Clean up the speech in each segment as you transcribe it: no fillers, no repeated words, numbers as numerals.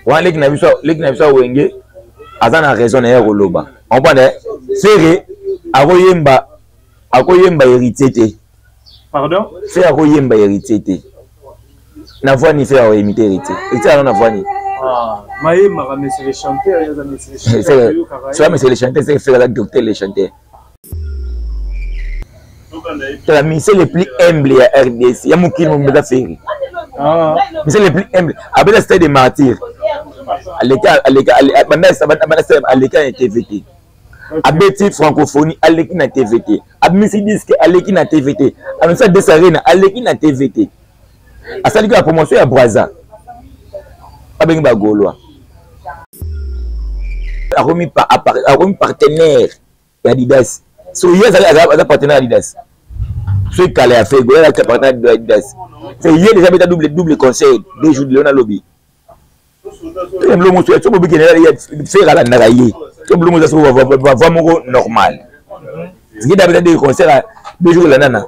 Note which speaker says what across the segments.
Speaker 1: Wana leki na biso, leki na biso ya Wenge aza na raison na ye koloba. Comprendre? Ferre akoyemba akoyemba héritier te.
Speaker 2: Pardon?
Speaker 1: Ferre akoyemba héritier te. Na voix ni Ferre akoimite héritier. Héritier aza na voix ni.
Speaker 2: Ah, mayembaka monsieur le chanteur, yaza monsieur le chanteur.
Speaker 1: Soit monsieur le chanteur, c'est Ferre aza docteur le chanteur. Tala musicien le plus humble ya RDC ya mokili mobimba eza Ferre.
Speaker 2: Ah.
Speaker 1: Musicien le plus humble abeta stade de martyr. Aleka aleka banda banda aleka na TVT. Abeti francophonie aleki na TVT. Abimisi disque aleki na TVT. Abimisi Des Arena aleki na TVT. Asali kaka promotion ya Brazza. Abengi ba Gaulois. Akomi akomi partenaire ya Adidas. So ye azali aza partenaire Adidas. Soki kala ya Ferre Gola aza partenaire ya Adidas. C'est ye déjà beta double double conseil 2 jours de lona lobi. Toye mlongo so so bobi kenela ya Ferre alandaka ye. To mlongo so va va moko normal. Zikida beta deux conseils 2 jours landana.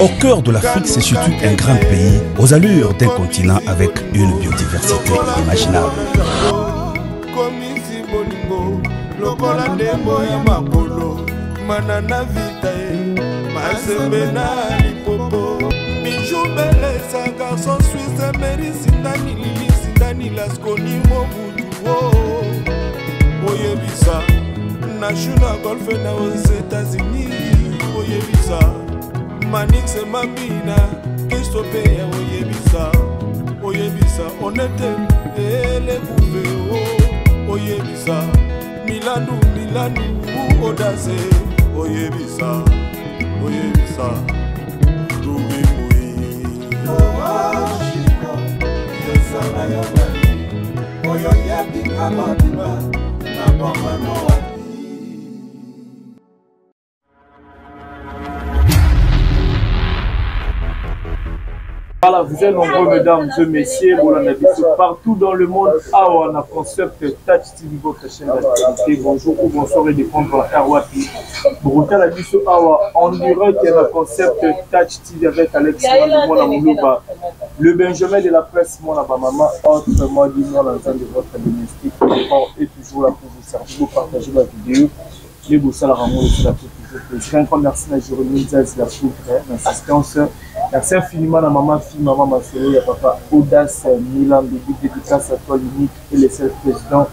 Speaker 3: Au cœur de l'Afrique se situe un grand pays aux allures d'un continent avec une biodiversité inimaginable.
Speaker 4: Bijou Belesa, garçon suisse, Mary Sindani, Lili Sindani, Lasconi, Mobutu, oh, oyebisa, Nashu na golfe na aux États-Unis, oyebisa, Manix Mambina, Christophe, oyebisa, oyebisa, Honnête, ele oh, oyebisa, Milandu, Milandu, Audace, oyebisa, oyebisa.
Speaker 2: Voilà, vous êtes nombreux, mesdames et messieurs, bolanda biso partout dans le monde. Awa na concept Touch TV, votre chaîne d'actualité. Bonjour ou bonsoir et dépendre la wapi. Bokotala biso awa en direct na concept Touch TV avec Alex Mwana Moulouba, le Benjamin de la presse, mwana ba maman, autrement dit mwana nzambe, votre domestique est toujours là pour vous servir. Vous partagez la vidéo. Les bosalaka yango esala pour toujours plaisir. Un grand merci na Jérémy Nzazi la poudre, l'assistance. Merci infiniment na maman fille, maman Masolo, ya papa Audace Milan, big dédicace à toi l'unique et le seul président.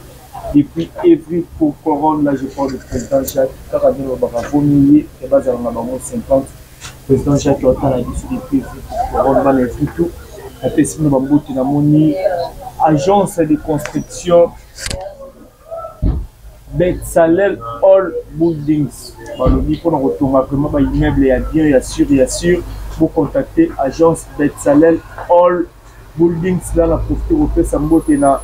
Speaker 2: Depuis Evry pour Couronne, là je parle du président Jacques Karadino Bravo Miye, et bazala na bango 50. Président Jacques Otala biso depuis Evry pour Couronne, bana Evry tout. Napesi bino bambote namoni agence de construction Betsalel All Buildings balobi mpona kotonga vraiment ba immeuble ya bien ya sûr ya sûr, bocontacte agence Betsalel All Buildings. Là na profite kopesa mbote na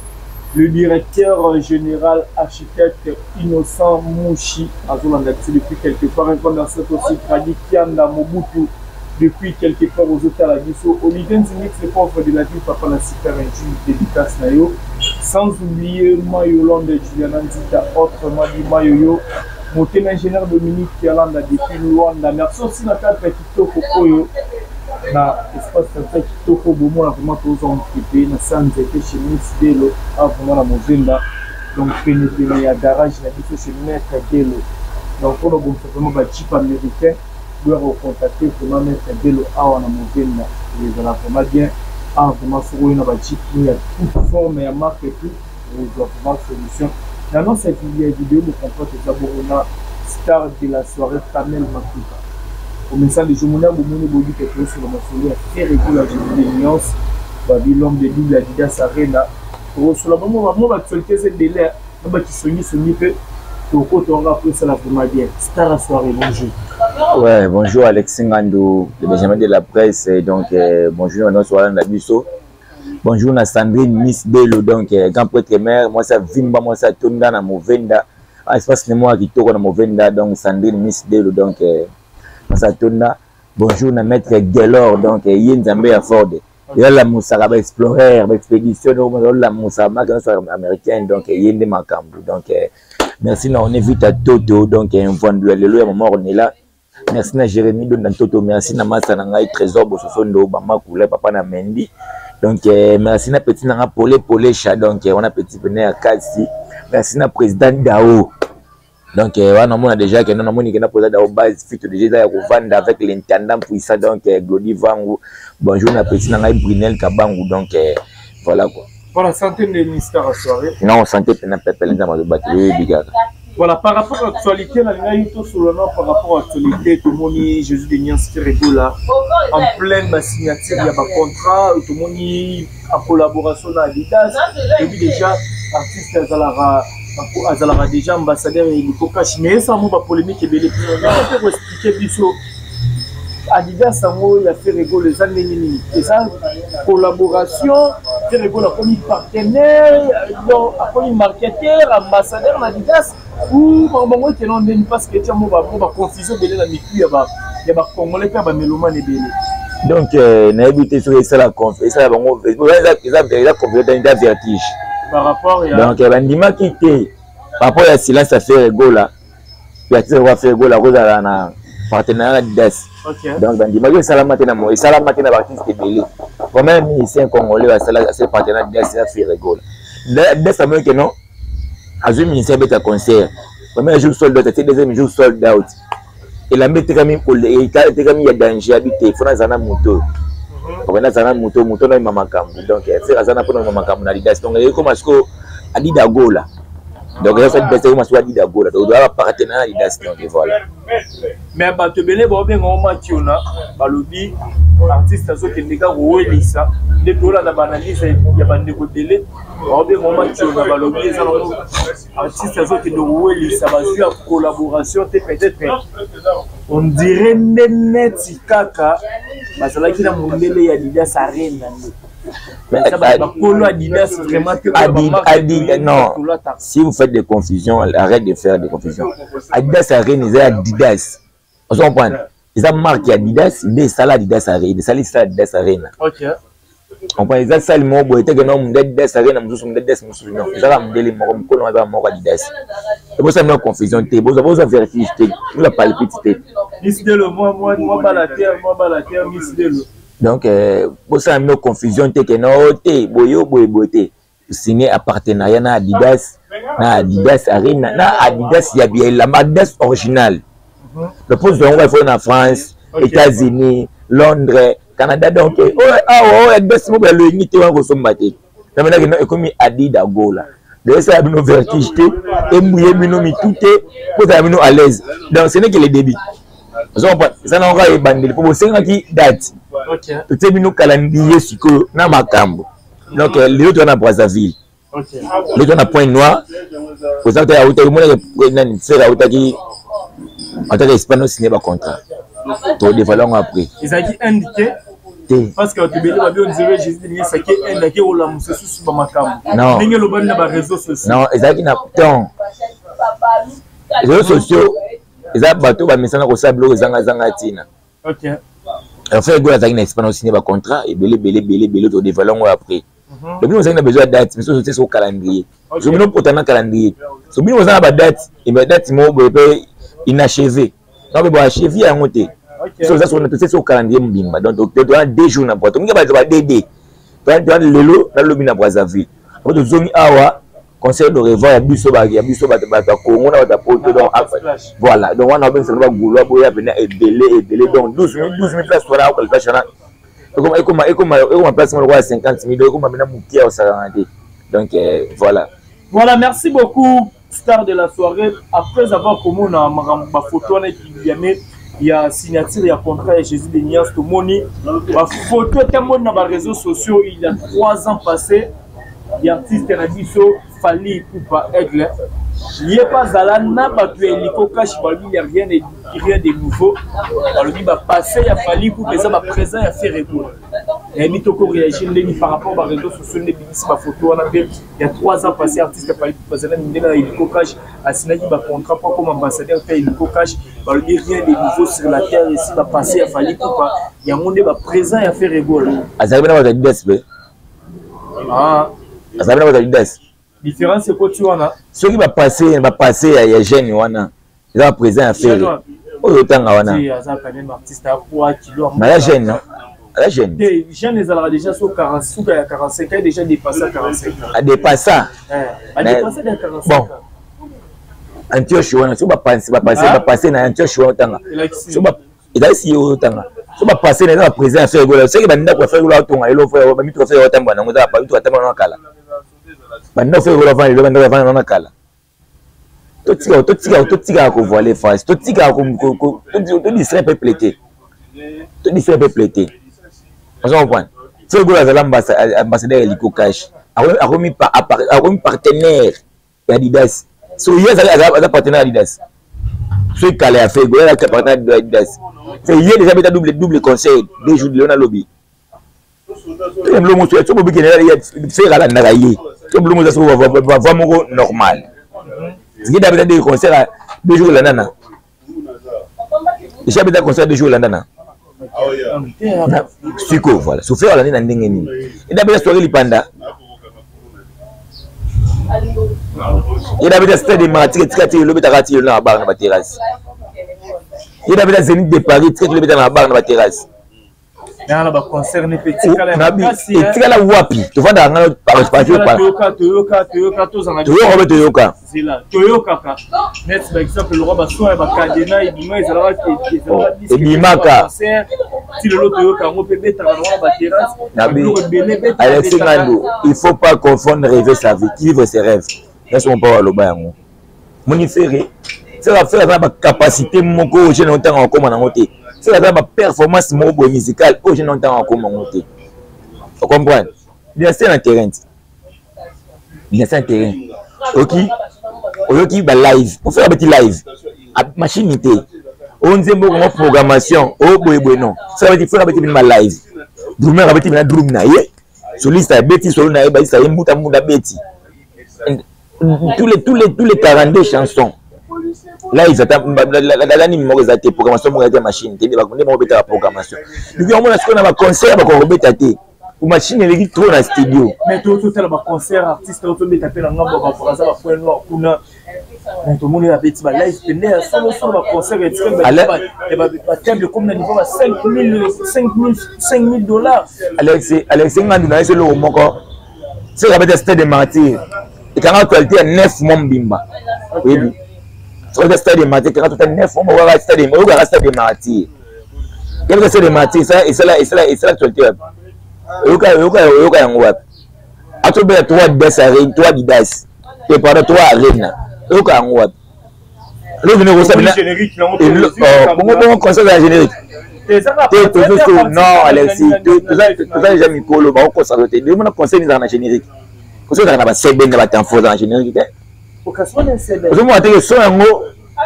Speaker 2: le directeur général architecte Innocent Mouchi azolanda biso depuis quelque part. Un grand merci aussi Grady Kianda Mobutu depuis quelque part ozotala biso. Olivier Nzingix le pauvre de la ville, papa na super injure, dédicace na yo. Sans oublier Mayolande Juliana Nzita, autrement dit Mayoyo, motema ingénieur Dominique Kialanda depuis Luanda. Merci aussi na cadre kitoko oyo na espace comme kitoko bomona vraiment toza occupé na sanzete chez Miss Delo a vraiment na Movenda, donc pene pene ya garage na biso chez Maître Delo. Donc pour bongisa vraiment ba jeep américain, boya kocontacter vraiment Maître Delo awa na Movenda, ezala vraiment bien. Ah, vraiment soki oyo na ba jeep ya toute forme ya marque et tout, ozwa vraiment solution. Na annonce ya vidéo bocomprendre eza bongo na star de la soirée Kamel Makuta. Komesa de jomona bomoni boyebi ke tozosola masolo ya Ferre Gola de nuance babi l'homme de double Adidas Arena. Tokosola bango bango ba actualité eza ebele na ba kisongisongi mpe tokota po esala vraiment bien. Star ya soirée, bonjour.
Speaker 1: Ouais, bonjour Alexis Ngandou, le Benjamin de la presse. Donc, bonjour na soirée na biso. Bonjour na Sandrine Miss Bello, donc grand prêtre mère, moi ça vimba, moi ça tonda na Movenda. Ah, espace ne moi kitoko na Movenda, donc Sandrine Miss Bello, donc moi ça tonda. Bonjour na maître Gelor, donc ye Nzambe ya Ford. Ya la musaka ba explorer, ba expédition, donc la musaka ma américaine, donc ye nde makambo. Donc Merci na René Vita Toto, donc mvandu ya lelo ya mama Ornella. Merci na Jérémy Donda Toto, merci na masa na ngai Trésor Bososondo, mama Kula, papa na Mendy. Donc merci na petit na nga Pole Polesha, donc on a petit pene ya kasi. Merci na président Dao. Donc wana mona déjà que non moni que na président Dao base fit déjà ya kovanda avec l'intendant puissant, donc Glody Vangu. Bonjour na petit na ngai Brunel Kabangu, donc voilà quoi.
Speaker 2: Voilà, santé de ministère à soirée.
Speaker 1: Non, santé pena pepele nzambe azobaki oyebi kaka.
Speaker 2: Voilà, par rapport à l'actualité, la ngai tosolana par rapport à l'actualité, tomoni Jésus de Niance Ferre Gola en pleine ba signature ya ba contrat, tomoni en collaboration na Adidas, et puis déjà artiste azalaka azalaka déjà ambassadeur ya Illico Cash, mais esa mo ba polémique ebele. Peut ko expliquer biso Adidas yango ya Ferre Gola eza ndenge nini? Eza collaboration, Ferre Gola akomi partenaire, donc akomi marketeur, ambassadeur na Adidas, ou bango ekenda ndeni? Parce que etia mo ba confusion ebele na mitu ya ba Congolais mpe ya bamélomane ebele.
Speaker 1: Donc nayebi te soki esala esala bango, eza confusion, eza vertige.
Speaker 2: Par rapport ya
Speaker 1: Donc bandimaki te par rapport ya silence ya Ferre Gola, artiste ya Ferre Gola akozala na partenariat na Adidas. Donc bandimaki esalama te na mo, esalama te na baartiste ebele. Vraiment, musicien congolais basala asala partenariat Adidas ya Ferre Gola. Adidas amoki ke non, azwi musicien, abeta concert, premier jour sold out, atie deuxième jour sold out, elamba etekami, etekami ya danger. Abi te, fona aza na moto, okende aza na moto, moto nayeba makambo. Donc Ferre aza na mpona yeba makambo na Adidas. Donc ekoma sikoyo Adidas Gola, donc eza Adidas, ekoma sikoyo Adidas Gola, donc oza bapartenaire na Adidas, donc voilà.
Speaker 2: Mais bato ebele baobenga ngo Makiona, balobi artiste azokende kaka kowelisa nde. Tolanda baanalyse ya bandeko ebele, baobenga ngo Makiona, balobi eza nango artiste azokende kowelisa, bazwi ya collaboration te. Peut-être on dirait nde neti kaka bazalaki na mondele ya Adidas Arena nde bakolo Adidas vraiment te.
Speaker 1: Adidas, non, si vous faites des confusions, arrête de faire des confusions. Adidas Arena eza Adidas, ozo comprendre, eza marque ya Adidas nde esala Adidas Arena, esali esala Adidas Arena. Comprendre, eza sali moko boye teke no munde Adidas Arena mosusu, munde Adidas mosusu, non, ezaka mondele moko, mokolo azaka moko Adidas. Ebosala bino confusion te, bozwa vertige te, bozwa palpite te.
Speaker 2: Miss Delo, moi, moi, moi, balater, moi, balater, Miss Delo.
Speaker 1: Donc bosala bino confusion te ke no te, boye boye boye te. Signé a partenariat na Adidas, na Adidas Arena, na Adidas ya bielamba, Adidas original. Le poste yango il faut na France, États-Unis, Londres, Canada. Donc oyo awa, oyo Adidas moko ya loyengi te, wana kosomba te. Namonaki no ekomi Adidas Gola, donc esala bino vertige te, embouye bino mitu te, po ezala bino à l'aise. Donc ce n'est que le début, ozo comprendre, eza na kaka ebandeli, mpo bosengaki date, totie bino calendrier sikoyo na makambo. Donc lelo toza na Brazzaville, lelo toza na Pointe Noire. Oza te, autaki, omonaki nani, Ferre autaki Espagne, osigné bacontrat, todévoile yango après.
Speaker 2: Ezalaki Inde te?
Speaker 1: Te.
Speaker 2: Parce que bato ebele babi on dirait Jésus de Niesaki Inde, ake kolamusa susu bamakambo.
Speaker 1: Non.
Speaker 2: Ndenge elobani na baréseaux sociaux.
Speaker 1: Non, ezalaki na temps réseaux sociaux, eza bato bamesana kosala biloko ezangazanga ntina. Ferre Gola azalaki na Espagne, osigné bacontrat ebele ebele ebele ebele, todévoile yango après. Donc bino ozalaki na besoin ya date, miso otie soko calendrier, so bino pota na calendrier, so bino oza na badate, badate moko boye mpe inachevé, donc bo achevé yango te. So oza soko totie soko calendrier mobimba. Donc toza 2 jours na Bra, tomingi bato ba dd, toza lelo nalobi na Brazzaville, apo tozongi awa, conseil de revoir ya biso, ya biso bato ya Congo na bato ya Poto. Donc voilà, donc wana obengisaka bagulwa boya pena ebele ebele. Donc 12 000 place wana, akoka place wana ekoma place moko lokola 50 000, donc ekoma mena moke ya kosalana te. Donc voilà.
Speaker 2: Voilà, merci beaucoup, star de la soirée. Après avoir komona makambo, bafoto wana epubliame ya signature ya contrat ya Jésus de Nias, tomoni bafoto etamoni na baréseaux sociaux il y a 3 ans passé ya artiste na biso Fally Ipupa Aigle, ye mpe azala na bato ya Illico Cash. Balobi ya rien, rien de nouveau. Balobi bapassé ya Fally Ipupa eza baprésent ya Ferre Gola. Nayebi toko réagir ndenge par rapport baréseaux sociaux nde ebimisi bafoto wana mpe ya 3 ans passé, artiste Fally Ipupa azala mindele na Illico Cash, asignaki bacontrat mpo comme ambassadeur mpe ya Illico Cash. Balobi rien de nouveau sur la terre esi bapassé ya Fally Ipupa, yango nde baprésent ya Ferre Gola.
Speaker 1: Azalaki mpe na bato ya Adidas mpe.
Speaker 2: Ah.
Speaker 1: Azalaki na bato ya Adidas.
Speaker 2: Différence ekoti wana.
Speaker 1: Soki bapasse bapasse ya jeune wana, eza baprésident ya Ferre oyo otanga wana.
Speaker 2: Aza quand même artiste à poids kilo.
Speaker 1: Mais aza jeune, non? Aza jeune.
Speaker 2: Te, jeune ezalaka déjà so 40, suka ya 45 ans, déjà dépassé 45 ans.
Speaker 1: Adépassa.
Speaker 2: Adépassé de 45
Speaker 1: ans. Bon, Antioche wana, so bapasse bapasse bapasse na Antioche wana otanga, so ezali si oyo otanga, so bapasse na eza baprésident ya Ferre Gola. Soki bandako ya Ferre Gola atonga lelo, bamituka Ferre otambola nango, eza bamituka atambola nango kala. Bandako Ferre Gola avanda lelo, bandako avanda nango kala. Totika, totika, totikaka kovoiler face, totikaka todistraire peuple te, todistraire peuple te. Oza comprendre? Ferre Gola azala ambassadeur ya Lico Cash, akomi partenaire ya Adidas. So ye aza partenaire ya Adidas. Soki kala ya Ferre Gola aza partenaire ya Adidas, c'est ye déjà beta double double conseil 2 jours lelo nalobi toye biloko mosusu. So bobikene, Ferre alandaka ye. So biloko mosusu, bava moko normal ziki da beta deux concert 2 jours elandana. Déjà beta concert 2 jours elandana siko. Voilà, so Ferre alandi na ndenge nini? Eda beta soirée lipanda, yeda beta Stade de Martyrs, tika ti elobetaka ti lelo na babar, na baterrasse. Yeda beta Zénith de Paris, tika ti elobeta na babar, na baterrasse.
Speaker 2: Na baconcert ne mpe etikala.
Speaker 1: Etikala wapi? Tovandaka ngana.
Speaker 2: Toyoka, toyoka, toyoka, tozala.
Speaker 1: Toyoka mpe toyoka.
Speaker 2: Zela, toyokaka net par exemple lokwa bason ya bacadena ebima, ezalaka.
Speaker 1: Ebimaka.
Speaker 2: Ti lelo toyoka yango mpe betaka na wana baterrasse.
Speaker 1: Ebele. Alexis Ngando, il faut pas confondre rêver sa vie, vivre ses rêves. Nyonso mo mpo baloba yango. Moni Ferre, Ferre, Ferre aza na bacapacité moko oyo jeune ntango akóma nango te. Ferre aza na baperformance moko boye musicale oyo jeune ntango akóma nango te. Ocomprendre? Dynastie na terrain ti dynastie na terrain. Oyoki, oyoki balive ofere, abeti live, machine te. Oyo nzembo okongo programmation oyo boyeboye, non. Ferre abeti, Ferre abeti bino balive, drummer abeti bina drum na ye, soliste abeti solo na ye, bassiste ye, mbuta mbuta abeti tous les 42 chansons live. Ata nini moko eza te, programmation moko eza te, machine te. Nde moko betaka programmation. Duki omona sikoyo na baconcert bakoka kobeta te, machine eleki trop na studio.
Speaker 2: Mais totala baconcert artiste oyo tobeta mpe na ngambo ya babraza, bapoint noir kuna, tomoni abeti balive pene ya solosolo. Baconcert etikali, batemple ekomi na niveau ba 5000 dollars.
Speaker 1: Alex Ngandu, na ye so eloko moko soki abeta Stade de Martyr, ekanga actualité ya 9 mois mobimba. Oyebi, soki abeta Stade de Martyr, ekanga tota 9 mois. Oyokaka stade, oyokaka Stade de Martyr, yebika Stade de Martyr esala esala esala actualité wapi? Oyoka, oyoka, oyoka yango wapi? Atobeta 3 Adidas Arena, 3 Adidas te, pardon, 3 Arena, oyoka yango wapi? Lobi kosala bongo bongo concert ya générique te. Tozoso, non, Alexis, toza déjà mikolo, bakokosaka te. Demona concert ezalaka na générique, concert ezalaka na baseben, na batanfo, ezala na générique te. Ozomona teke so yango,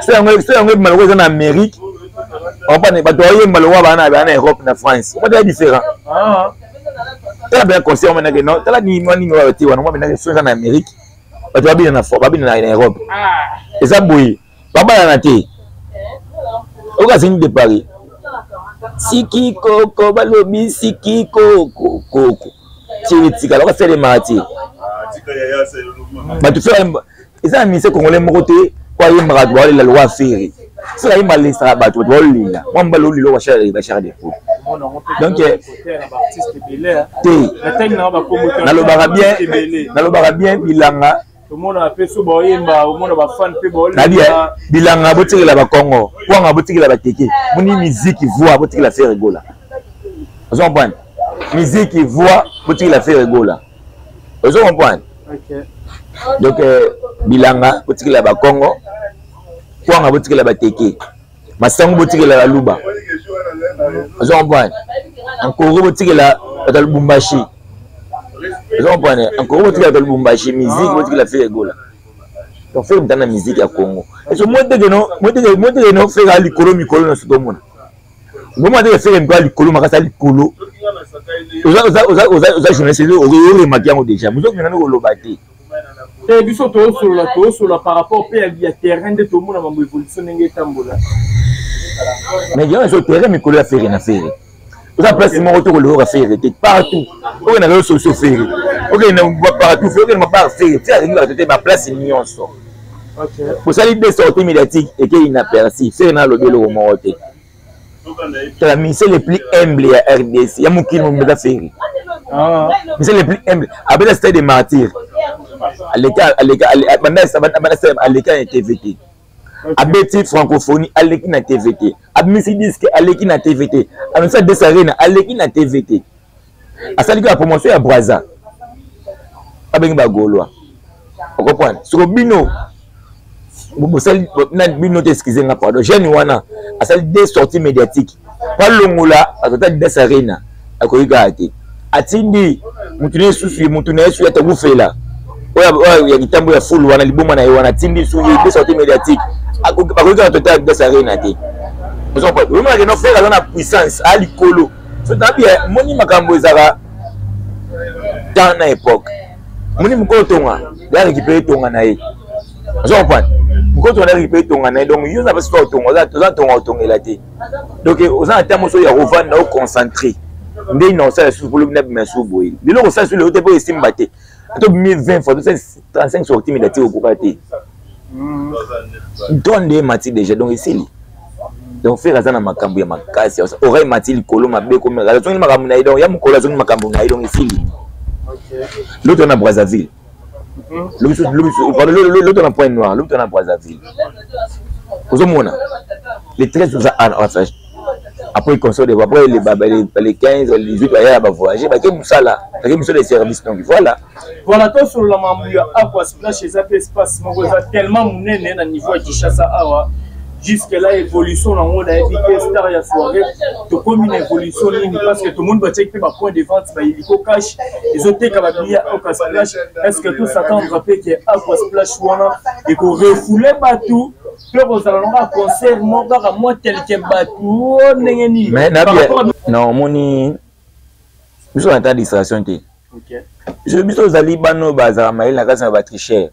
Speaker 1: so yango, so yango ebima lokola eza na Amérique. Opane bato bayemba lokola baa na Europe, na France, omata ya différent. Tala bena concert omenake, non, tala nini nini oyo te wana omenake so eza na Amérique, bato babina na babina na Europe, eza boye, babalana te. Oyoka Zénith de Paris, siki koko balobi siki koko koko ti etikala oka salemaka te. Bato Ferre eza na ministère congolais moko te po ayembaka, bato baolela lokwa Ferre. Soki ayemba, alesaka bato, bato baolela mwa mobali olila bachar de poule. Donc te, nalobaka bien, nalobaka bien, bilanga.
Speaker 2: Tomona mpe so baoyemba, omona bafan mpe.
Speaker 1: Baolela. Bilanga botikela bakongo, kwanga botikela bateke. Moni miziki, voix botikela Ferre Gola. Ozo comprendre? Miziki, voix botikela Ferre Gola. Ozo comprendre? Donc bilanga botikela bakongo, kwanga botikela bateke, masango botikela baluba. Ozo comprendre? Ankoro botikela bato ya Lubumbashi. Ozo comprendre? Ankoro botikela bato ya Lubumbashi. Musique botikela Ferre Gola. Donc Ferre mutana na musique ya Congo eso motekeno, motekeno. Ferre a likolo mikolo nyonso tomona bomona teke Ferre mikolo likolo makasi, a likolo. Oza journaliste, oremaki yango déjà, mozokenda nde koloba te.
Speaker 2: Te, biso toosolola, toosolola par rapport mpe ya terrain nde tomona mambo évolution ndenge etambola.
Speaker 1: Mais yango so terrain mikolo ya Ferre na Ferre, oza place moko te koloyoka Ferre te. Partout oyo na réseau sociaux, Ferre. Okende partout, okende mabar Ferre, Ferre alingi bato te, baplace nyonso. Osali deux sorties médiatiques ekei inaperçu, Ferre na alobi eloko moko te. Tala musicien le plus humble ya RDC, ya mokili mobimba eza Ferre. Musicien le plus humble, abeta stade de martyr. Aleka aleka banda banda aleka na TV te. Abeti francophonie aleki na TV te. Abimisi disque aleki na TV te. Abimisi Adidas Arena aleki na TV te. Asali kaka promotion ya Brazza. Abengi ba Gaulois. Okomprendre? Soko bino bosali na bino te, excusez nga, pardon, jeune wana asali deux sorties médiatiques balongola akota Adidas Arena, akoki kaka te, atindi mutu na ye susu, mutu na ye susu atakufela oyo ya kitambo ya fulu wana, liboma na ye wana, atindi susu ye deux sorties médiatiques, bakoki kaka tota Adidas Arena te. Omonake no Ferre aza na puissance a likolo. So nabia moni makambo ezalaka temps na époque, moni mokolo tonga ya récupéré tonga na ye, ozo comprendre? Mokolo tonga na récupéré tonga na ye, donc yo oza mpasi otonga, oza tonga otongela te, donc oza na temps mosusu ya kovanda oconcentré ndenge na osala susu mpo lobi nabima susu boye. Lelo kosala susu lelo te mpo esimba te, ata obimi 20 fois, tosali 35 sortie médiatique, okoka te, to nde emati déjà, donc esili. Donc Ferre aza na makambo ya makasi, oreille mati likolo mabe komeka, azongi makambo na ye, donc ya mokolo azongi makambo na ye, donc esili. L'autre na Brazzaville, l'autre na Point Noir, l'autre na Brazzaville, ozomona les 13 oza après concert de après les 15, les 18 baya bavoyage, bake mosala, bake mosala de service, donc voilà.
Speaker 2: Voilà, tosolola mambo ya Aqua Splash. Eza mpe espace moko eza tellement monene na niveau ya Kinshasa awa. Jusque là, évolution nango nayebi te, star ya soirée, tokomi na évolution nini? Parce que tomoni batiaki mpe bapoint de vente, bayeliko cash ezoteka babillet ya Aqua Splash. Est ce que tos'attendre mpe ke Aqua Splash wana ekorefoule bato mpe kozala nango ya concert moko kaka mwa telke bato ndenge nini?
Speaker 1: Na omoni biso na ta distraction te, biso ozali bano bazala mayele na kati na batricheur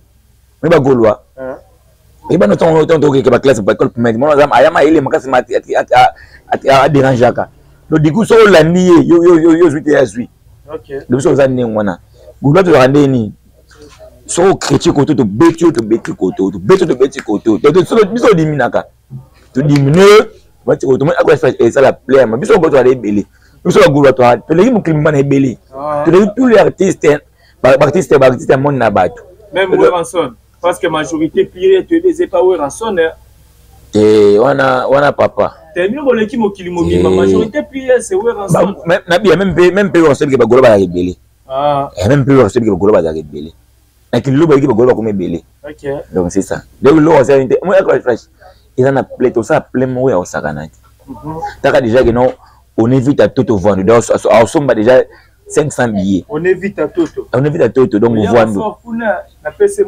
Speaker 1: me bagaulois eyebana ntango tokeke baclasse, baécole primaire, mona aya mayele makasi, aderangeaka. Donc du coup soki olandi ye, yo ozwi te, azwi. Biso oza ndenge wana, gaulois tozalaka ndenge nini? Soki ochrétien koto tobeti yo, tobeti koto, tobeti yo, tobeti koto, biso odiminaka, todiminue bati koto. Ezala plein, biso tozala ebele, biso bagaulois toleki mokili mobana ebele, toleki tous les artistes, baartiste, baartiste ya monde na bato.
Speaker 2: Même Werrason, parce que majorité pire toyebi eza epa Werrason.
Speaker 1: Te, wana wana papa.
Speaker 2: Te, bino boleki mokili mobimba, majorité pire c'est Werrason.
Speaker 1: Nabia même mpe Werrason ke bagaulois bazalaka ebele, même mpe Werrason ke bagaulois bazalaka ebele na kilelo, bayeki bagaulois bakoma ebele. Donc c'est ça, donc eloko asali te flash eza na plein, tosala plein moko ya kosakana te. Taka déjà ke non, on évite à toto vendre, donc aosomba déjà 500 billets.
Speaker 2: On évite à toto.
Speaker 1: On évite à toto, donc vendre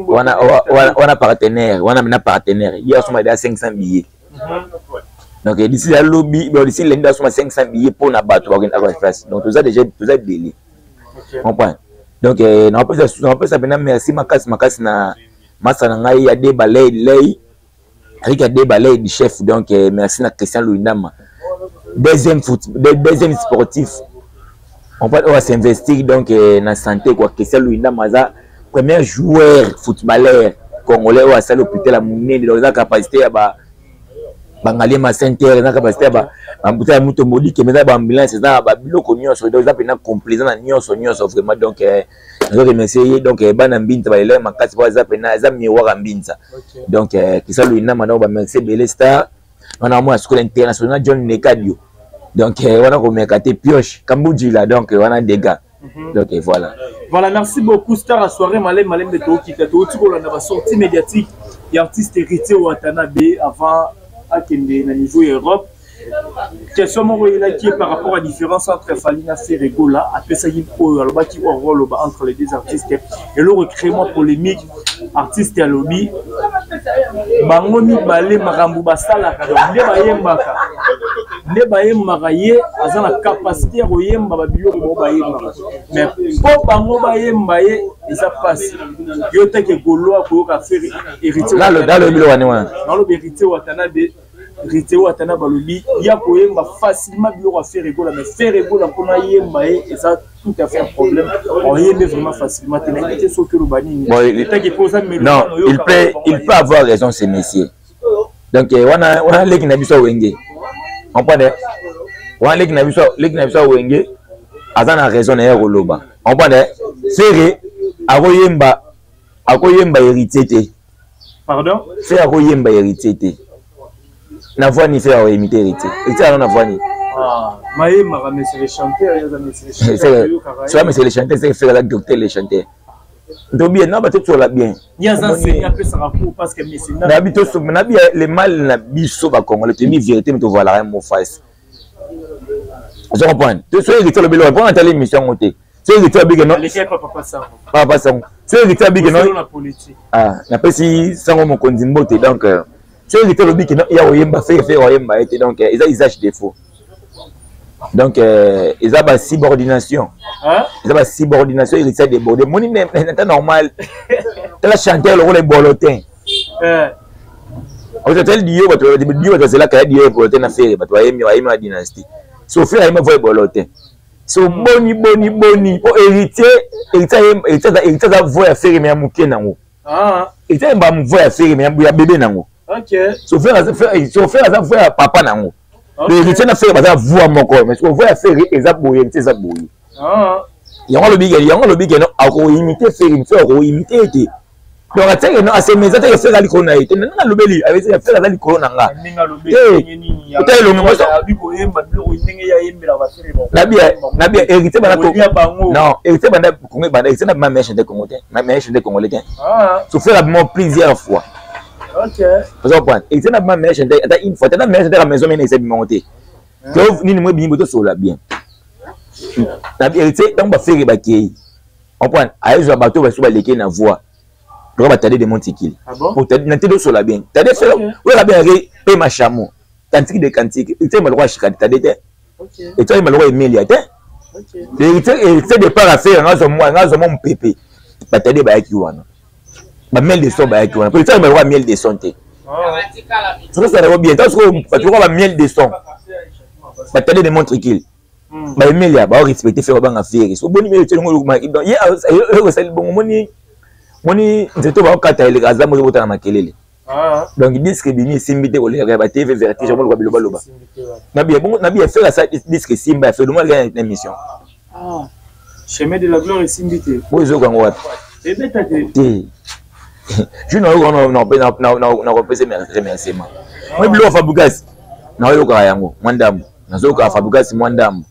Speaker 1: wana wana partenaire wana na partenaire ye asomba déjà 500 billets. Donc d'ici la lobby, bon, d'ici lundi asomba 500 billets mpona bato bakende place, donc toza déjà, toza ebele, comprendre? Donc napesa mpena merci makasi makasi na masa na ngai ya de balei lei avec ya de balei du chef. Donc merci na Christian Luindama, deuxième foot, deuxième sportif, on peut oyo s'investir donc na santé quoi. Christian Luindama aza premier joueur footballeur congolais oyo asali hôpital ya monene, donc eza capacité ya ba Bangaliema Center, eza capacité ya bambuta ya moto modike, eza baambulance, eza babiloko nyonso, donc eza mpena complet, eza na nyonso nyonso vraiment. Donc nazo remercier ye. Donc bana Mbinza balela makasi po eza mpena eza miroir ya Mbinza. Donc Christian Luinama, donc bamerci ebele. Star wana mwa sikola international John Nekadio, donc wana komeka te, pioche Kambujila, donc wana dégâts. Donc voilà.
Speaker 2: Voilà, merci beaucoup, star à soirée. Malem malembe tokita, touti kolanda basortie médiatique ya artiste Héritier Watanabe avant akende na niveau ya Europe. Question moko eyelaki ye par rapport à différence entre Fally na Ferre Gola, apesaki oyo alobaki oyo oloba entre les deux artistes, eloko ecrée mwa polémique. Artiste alobi bango mibale makambo basalaka, donc nde bayembaka, nde bayembaka, ye aza na capacité ya koyemba babiloko bango bayembaka, mais mpo bango bayemba ye eza mpasi. Yo teke gaulois koyoka Ferre, Héritier
Speaker 1: nalobi biloko wane wana.
Speaker 2: Nalobi Héritier Watanabe. Héritier Watana balobi ya koyemba facilement biloko ya Ferre Gola, mais Ferre Gola mpona yemba ye eza tout à fait un problème. Oyembe vraiment facilement te, nayebi te soki oloba nini.
Speaker 1: Non, il peut avoir raison, ce monsieur. Donc wana leki na biso Wenge, comprendre, wana leki na biso Wenge aza na raison na ye koloba, comprendre. Ferre akoyemba Héritier te.
Speaker 2: Pardon?
Speaker 1: Ferre akoyemba Héritier te. Na voix ni Ferre akoimite Héritier? Héritier aza na voix ni?
Speaker 2: Mayembaka monsieur le chanteur, yaza monsieur le chanteur.
Speaker 1: Soa monsieur le chanteur, c'est Ferre aza docteur le chanteur. Ntobi na bato tola bien. Nabi to nabi le mal na biso bacongolais, toyebi vérité, mais tovoilaka mo face. Ozo comprendre? To so Héritier alobi eloko mpona tala émission yango te. So Héritier abike no papa Sango, so Héritier abike no, napesi Sango mokonzi mbote. Donc so Héritier alobi ke ya koyemba Ferre, Ferre oyemba ye te. Donc eza usage défaut, donc eza basubordination, eza basubordination. Héritier débordé, moni nata normal. Tala chanteur lokola ebolo te, ozatali dio, bato dio, bato bazelaka ya dio ebolo te na Ferre. Bato bayemi ba dynastie. So Ferre ayemba vo ebolo te. So boni boni boni po Héritier aza voix ya Ferre, mais ya moke nango. Héritier ayemba voix ya Ferre, mais ya bébé nango. So Ferre aza voix ya papa nango. Héritier na Ferre baza voix moko, mais so voix ya Ferre eza boye, Héritier eza boye. Yango alobi ke no, akoimite Ferre, Ferre akoimite ye te. Donc atiaki no asemeza te, Ferre aza likolo na ye te. Nanga alobeli Ferre aza likolo na nga te. Ota elongi moso nabi Héritier banda, non, Héritier banda Congo ebanda, Héritier na bima meilleur chanteur Congo te, meilleur chanteur congolais te. So Ferre abima plusieurs fois. Oza comprendre? Héritier na bima meilleur chanteur ata une fois te, na meilleur chanteur ya maison mene eza bimango te. To nini mo ebimi bo tosolola bien na Héritier. Ntango baFerre bakei, comprendre, ayezwa bato baso baleki na voix loka batade de Montikili na te. Tosola bien, tade Ferre oyo abengaki pe machamo cantique de cantique. Héritier maloko ashika tade te, Héritier maloko Emilia te. Héritier départ affaire nga azwa mwa mopepe, batade bayaki wana, bamiel de son bayaki wana. Po Héritier maloko ya miel de son te, soki bien. Ntango sikoyo bato lokola bamiel de son, batade de Montrikile, baemelia baorespecte Ferre, babanga Ferre. So boni ye osali bongo, moni moni nzete baokata eleka aza moki botana makelele. Donc disque ebimi esimbi te, kolekaka ya batv vertige moluka bilobaloba. Nabi ya Ferre asa disque esimba ya Ferre aleka na émission.
Speaker 2: Chemin de la gloire esimbi te.
Speaker 1: Bo ezoka yango wapi?
Speaker 2: Ebeta te.
Speaker 1: Te, jour nayoka nakopesa remerciement. Moi biloko Fabregas nayoyokaka yango mwa ndambo, nazokaka Fabregas mwa ndambo.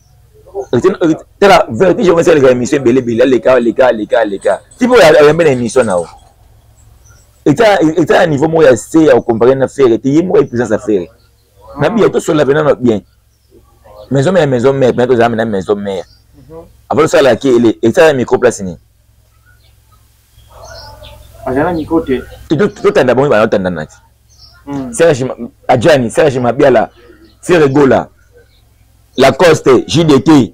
Speaker 1: Tala vertige ngo esaleka émission ebele ebele, aleka aleka aleka aleka ti mpo ayambe na émission na yo. Eza na niveau moko ya se ya kocompare na Ferre te. Ye moko ye puissance ya Ferre na biya tosola pena na bien maison mère, maison mère pena tozala na maison mère. Avant tosala kele, esala micro place nini?
Speaker 2: Azala micro te.
Speaker 1: Totanda bango bana otandana ti Serge Adjani, Serge Mabiala, Ferre Gola, Lacoste, JDT,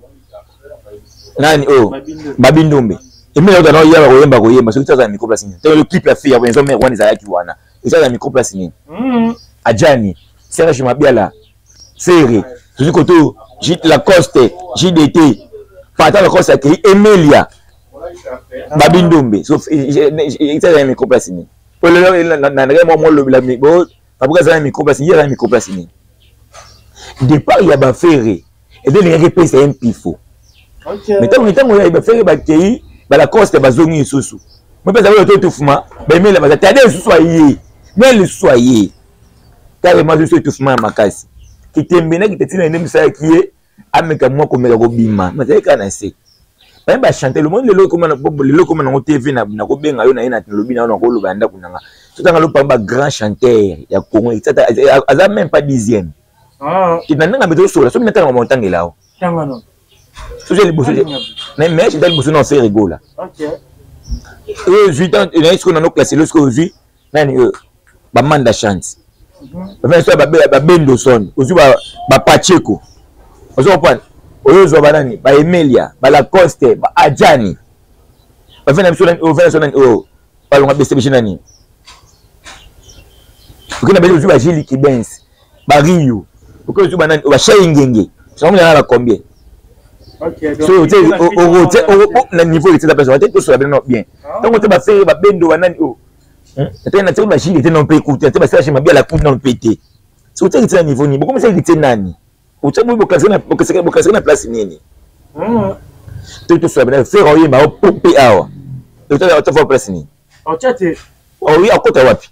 Speaker 1: nani oyo, Babi Ndombe, emeli ota na oyeba koyemba koyemba. Soki aza na micro place nini? Tolo clip ya fille ya maison mère wana ezalaki wana, eza na micro place nini? Adjani, Serge Mabiala, Ferre, tozwi koto Lacoste, JDT, pata Lacoste akei, Emelia, Babi Ndombe, eza na micro place nini? Na mwa molobela babuka aza na micro place, ye aza na micro place nini? Départ ya baFerre eza elingaki epesa ye mpifo, mais ntango ya baFerre bakei, baLacoste bazongi lisusu, mopesa oyo totufuma baemela baza tade lisusu aye me lisusu aye carrément lisusu etufuma ya makasi. Kitembe na kitetina nde misalaki ye ameka mwa komeka kobima, mazali kaka na se baye bachante. Lomoni lelo ekoma nango TV, nakobenga yo na ye, nalobi na yo, nakoloba ya ndako nanga. Sotanga lopa ba grand chanteur ya Congo aza même pas dixième na ndenge abe tosola. Soki natanga motangela o soki liboso, mais chanteur liboso na Ferre Gola oyo ozwi naye sikoyo nano classe. Lelo sikoyo ozwi nani oyo? Bamanda chance so babendoson, ozwi bapacheko, ozo comprendre? Oyo ozwa banani, baemelia, balacoste, baadjani, bave na biso nani oyo, ve na biso nani oyo balonga BCBG nani? Oke na belge, ozwi bagili kibens. Ba Rio, okoki banani, ba Shai Ngenge, sango na ba combien? So otie otie na niveau ete na place te tosola bino bien. Ntango te bafere babendo banani o ate na tie bashili te non mpe kuta te basala mabi ala kuta non mpe te. So otie ete na niveau nini? Bokomisa ete nani? Otie boyi bokasaka na place nini? To tosola bino fere oyemba opompe awa. Otie otie place nini?
Speaker 2: Otie te.
Speaker 1: Oyo akota wapi?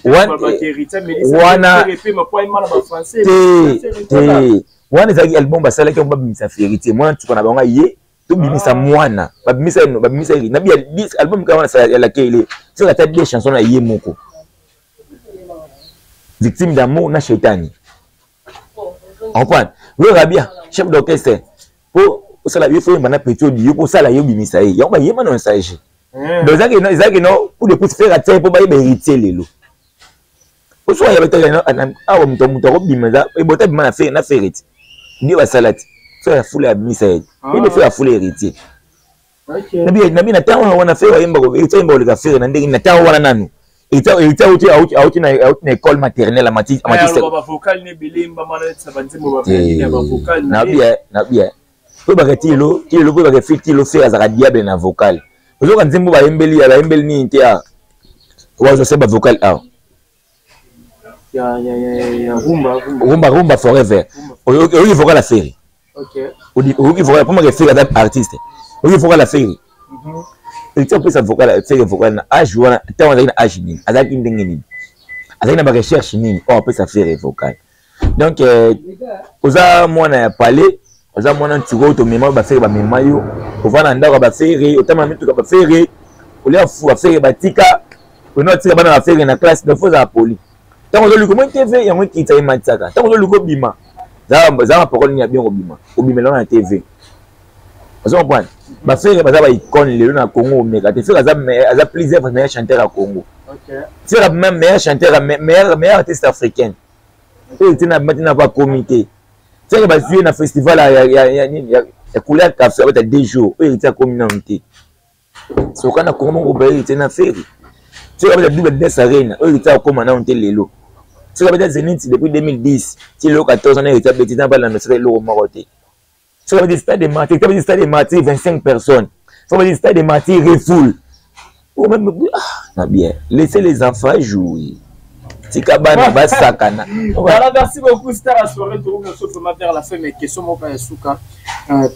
Speaker 1: Wana te, wana ezalaki album basalaki yango, babimisa Feritier mwana ntuka na bango ye, tobimisa mwana, babimisa babimisa na bi album kaka wana ya lakele soki ata deux chansons na ye moko, Victime d'amour na Shetani. Comprendre oyo Rabia, chef d'orchestre, po osala ye, faut oyemba na petit odi yo, po osala ye, obimisa ye, yango bayemba na nostalgie. Donc ezalaki no pour de pousse faire atie mpo bayeba Héritier lelo. Osoka ya betaka awa, moto akobima eza ebota bima na fere, na fere ti nde basala ti fere afula abimisa ye, ebe fere afula Héritier. Nabi na ntango wana fere ayemba, Héritier ayemba koleka fere na ndenge na ntango wana nanu Héritier auti na école maternelle. Amati na bien po baka ti lelo, ti lelo po baka fi ti lelo fere azalaka diable na vocal. Ozoka nzembo bayembeli ya bayembeli nini te awa, wazwa se bavocal awa. Rumba Rumba Forever, oyoki vocal ya Fere? Oyoki vocal mpo maka Fere aza artiste? Oyoki vocal ya Fere? Héritier opesa vocal Fere, vocal na age wana, ntango azalaki na age nini, azalaki ndenge nini, azalaki na barecherche nini oyo apesa Fere vocal? Donc oza mwana ya palais, oza mwana ntuka oyo tomema bafere, bamema yo, ovanda na ndako ya bafere, otama mituka bafere, olia fu bafere, batika ono atika bana bafere na classe. Donc faut ozala poli ntango ozoluka moi TV, yango ekita ematisaka. Ntango ozoluka obima, zala na parole nini ya bien, kobima obimela na TV. Ozo comprendre? Bafere baza ba icône lelo na Congo, omeka te. Fere aza plusieurs meilleur chanteur ya Congo, Fere même meilleur chanteur, meilleur artiste africaine oyo tina tina pa komi te. Fere bazwi ye na festival ya Couleur Café, abeta 2 jours, oyo eti akomi nano te. Soka na Congo moko bayeli te na Fere. Fere abeta double Adidas Arena, oyo eti akoma nano te lelo. Fere abeta Zénith depuis 2010 ti lelo, 14 ans eti abeti na balanda sala eloko moko te. Soki abeti Stade de Martyr, abeti Stade de Martyr 25 personnes, soki abeti Stade de Martyr refoule. Oh, même, ah, na bien, laissez les enfants jouer, tika bana basakana.
Speaker 2: Voilà, merci beaucoup Star à soirée. Tokomi biso vraiment vers la fin, mais question moko ya suka.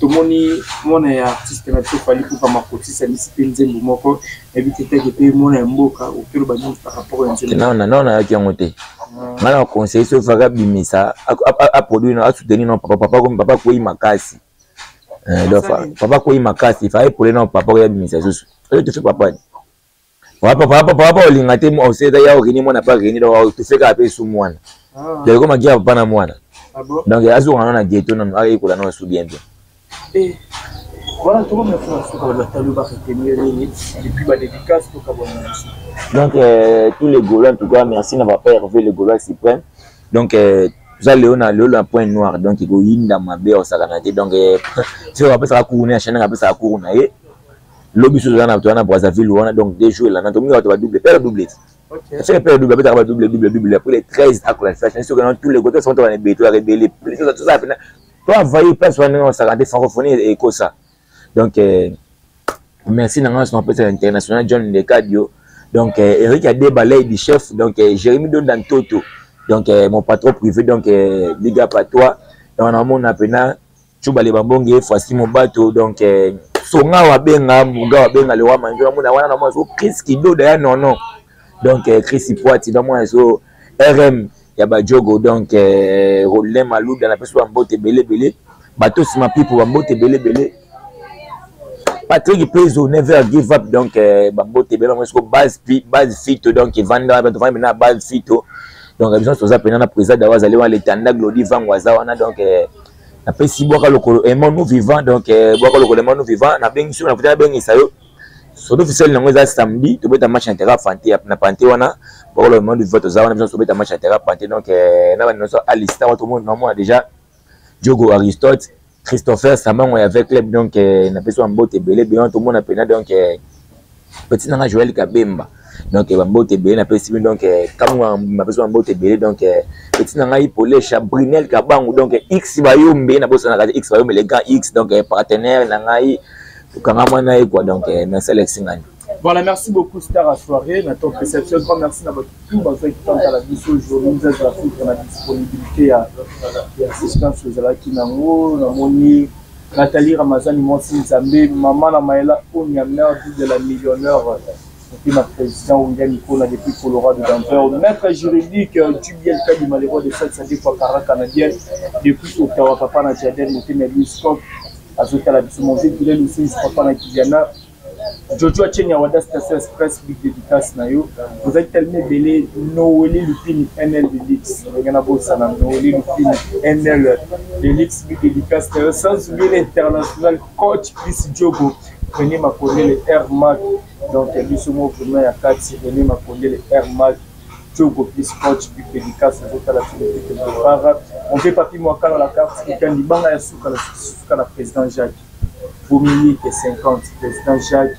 Speaker 2: Tomoni mwana ya artiste na biso Fally Ipupa makotisa misi mpe nzembo moko, nayebi te take mpe mwana ya mboka okoloba nini par rapport ya nzembo?
Speaker 1: Non, nayaki yango te. Nga na conseil, soki faka abimisa, aproduire no, asoutenir no papa. Papa, papa akwei makasi. Donc papa akwei makasi, fa epole no papa oyo abimisa susu oyo tofe papa papa papa papa olinga te oseta ya okeni mwana pa keni, donc tofe kaka mpe su mwana. Donc ekoma gia papa na mwana, donc azoka nano na ghetto, nano ayekola nano su bien bien.
Speaker 2: Voilà, tout le monde a retenir nini et puis ba dédicace to kabona.
Speaker 1: Donc tous les Gaulois, en tout cas merci na papa Hervé, le Gaulois suprême. Donc toza lelo na lelo na Point Noir, donc ekoyinda mabe osakana te. Donc soki apesaka cours na chaîne, apesaka cours na ye lobi, so toza na Brazzaville wana. Donc 2 jours elanda, tomingi bato badouble pere double soki pere double abetaka ba double double double. Après les 13 akola fashion, soki na tous les côtés soki tobana ebele, toyaka ebele, tozala pena to avaye place wana ndenge osaka te, francophonie ekosa. Donc merci na nga nyonso napesa international John Ndekadio, donc Eric Adeba lady chef, donc Jérémy Donda Ntoto, donc mon patron privé, donc big up à toi. Donc namona pena Chubale Bambonge Fasi Mobato, donc Songa wabenga Muga wabenga Lewa Manjo, namona wana namona so Chris Kidoda ya nono, donc Chris Poiti, namona so RM ya bajogo, donc Rolin Maluda, napesi bambote ebele ebele, bato nsima pipo, bambote ebele ebele, Patrick Pezo, never give up. Donc bambote ebele bango siko base base fito, donc evanda bato vanda na base fito. Donc biso toza pena na président dawa azali wana, letanda Glodi Vango aza wana. Donc napesi bwaka lokolo aimons nous vivant, donc bwaka lokolo aimons nous vivant. Nabengi so nafuta, nabengisa yo soto officiel nango eza samedi, tobeta match na terrain fante na pante wana. Bwaka lokolo aimons nous vivant, toza wana biso tobeta match na terrain pante. Donc na bana nyonso alista wa tomona, namona déjà Diogo Aristote Christopher Samango ya avec club. Donc napesi wa mbote ebele ebele, tomona pena. Donc Petit na nga Joël Kabemba. Donc bambote ebele napesi bino, donc kamwa napesi bambote ebele. Donc petit na ngai Polesha Brinel Kabangu, donc X Bayombe, nabosanaka te X Bayombe, le grand X, donc partenaire na ngai, tokanga mwana ye quoi. Donc merci Alexis Ngani.
Speaker 2: Voilà, merci beaucoup Star à soirée, na ton perception, grand merci na bato tout bazwaki tanta na biso aujourd'hui, nzaz la foudre na disponibilité ya assistance ozalaki nango. Namoni Nathalie Ramazani mwasi Nzambe, mama na Maëla Onya, mère de la millionnaire, motema président William Ikona depuis Colorado Denver, maître juridique Dubiel Kadima, le roi de Salsa, deux fois cara canadienne depuis Ottawa, papa na Jaden, motema Luscop azotala biso, mon vieux Guilel Lususu, papa na Kiliana Jojo Achenya Wada Station Express, big dédicace na yo. Ozali tellement ebele. Noeli Lupini NL Delix, ndenge nabosana Noeli Lupini NL Delix, big dédicace na yo. Sans oublier l'international coach Chris Diogo, René Makondele Air Mac, donc biso mo vraiment ya kati, René Makondele Air Mac Diogo plus coach, big dédicace ozotala biso depuis quelque part. On fait Papi Mwakala la carte Ikandi Banga ya suka na suka na président Jacques Dominique 50, président Jacques,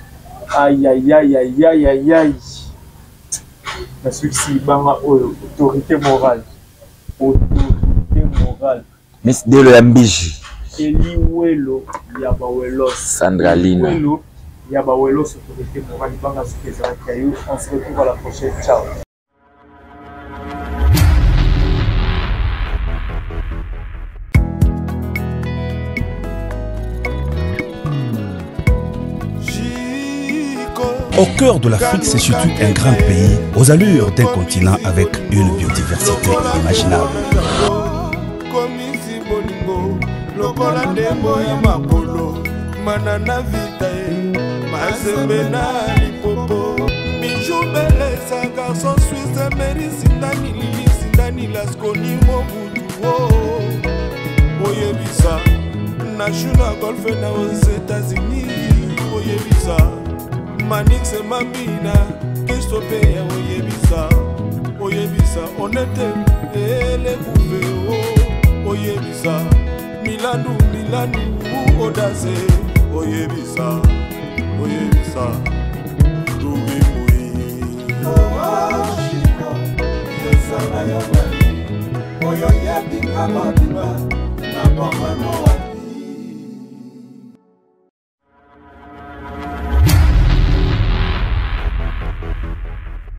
Speaker 2: aïe aïe aïe aïe aïe aïe aïe, nasukisi libanga oyo, autorité morale, autorité morale.
Speaker 1: Miss Delo ya Mbiji,
Speaker 2: Eli Welo ya Bawelos,
Speaker 1: Sandralina
Speaker 2: Welo ya Bawelos, autorité morale, libanga suki ezalaki ya yo. On se retrouve à la prochaine, ciao.
Speaker 3: Au cœur de l'Afrique se situe un grand pays aux allures d'un continent avec une biodiversité inimaginable.
Speaker 4: Komisi bolingo lokola ndembo ya makolo mana na vita ye mazembe na lipopo Bijou Belesa garçon suisse Meri Sindani Lili Sindani Lasconi Mobutu oh. Oyebisa National Golf na aux États-Unis, oyebisa Manix Mambina Christophe, oyebisa oyebisa Onete elekuve o oyebisa Milandu Milandu Odase, oyebisa oyebisa Lubimui Oashiko yosala yo nani oyo yebinga mobimba na bomano.